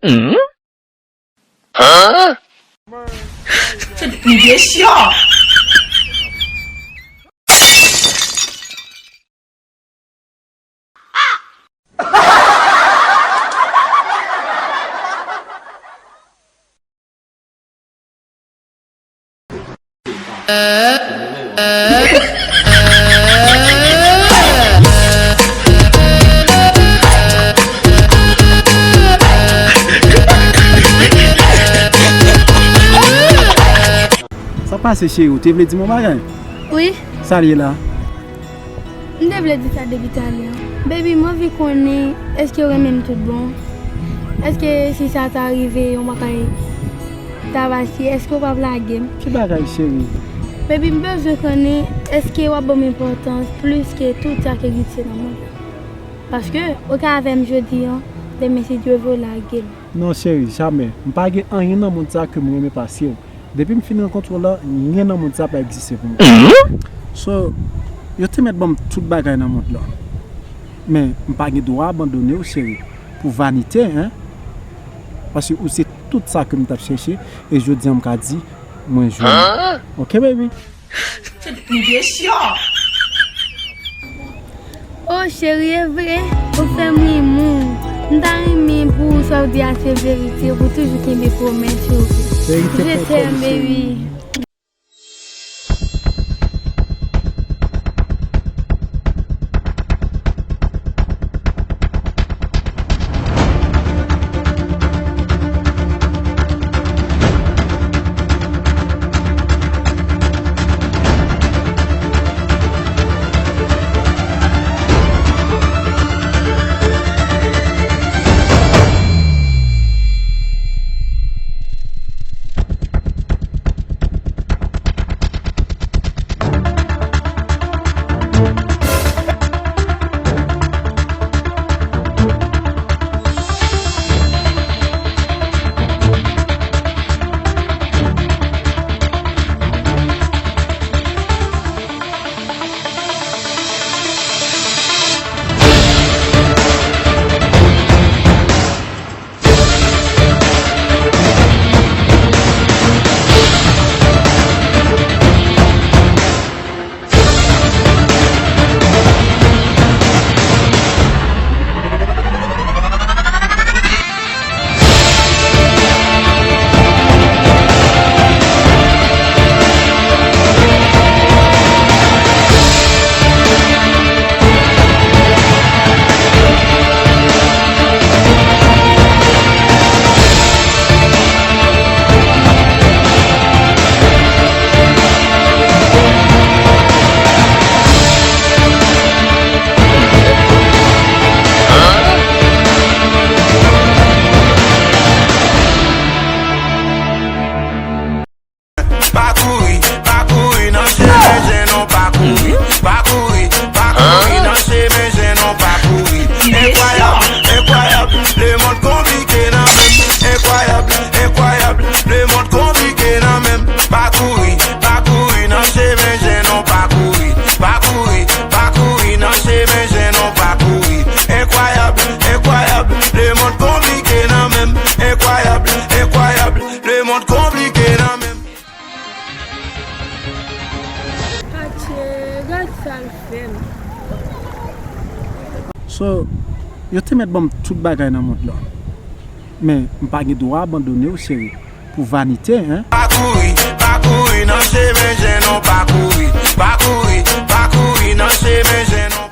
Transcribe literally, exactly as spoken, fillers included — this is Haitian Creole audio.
Hein? Hein? Sa pase, cheri, ou te vle di m yon bagay? Wi. Sa l ye la? M te vle di sa depi talè. Baby, m anvi konnen, èske w renmen m tout bon? Èske si sa ta rive, yon bagay ta pase, èske w p ap lage m? Ki bagay, cheri? Baby, m bezwen konnen, èske w ap ban m enpòtans plis ke tout sa k egziste nan mond lan? Paske, ou ka avè m jodi an, demen si Dye vle w lage m. Non, cheri, jamè. M pa gen anyen nan mond sa ke m renmen pase w. Depi m fin rankontre w la, anyen nan mond sa pa egziste pou mwen. So, yo te mèt ban m tout bagay nan mond lan. Men, m pa gen dwa abandone w, cheri, pou vanite, en. Paske ou se tout sa ke m t ap chèche, e jodi a m ka di, mwen jwenn ou. Oke, baby? O cheri, e vre, ou fè m ri mou. M ta renmen pou sa w di a se verite, pou toujou kenbe pwomès ou. Verite. Je t'aime, baby. So, yo te mèt ban m tout bagay nan mond lan. Men, m pa gen dwa abandone w, cheri, pou vanite, en. Pa kouri, pa kouri nan chemen zen non, pa kouri, pa kouri, pa kouri nan chemen zen non.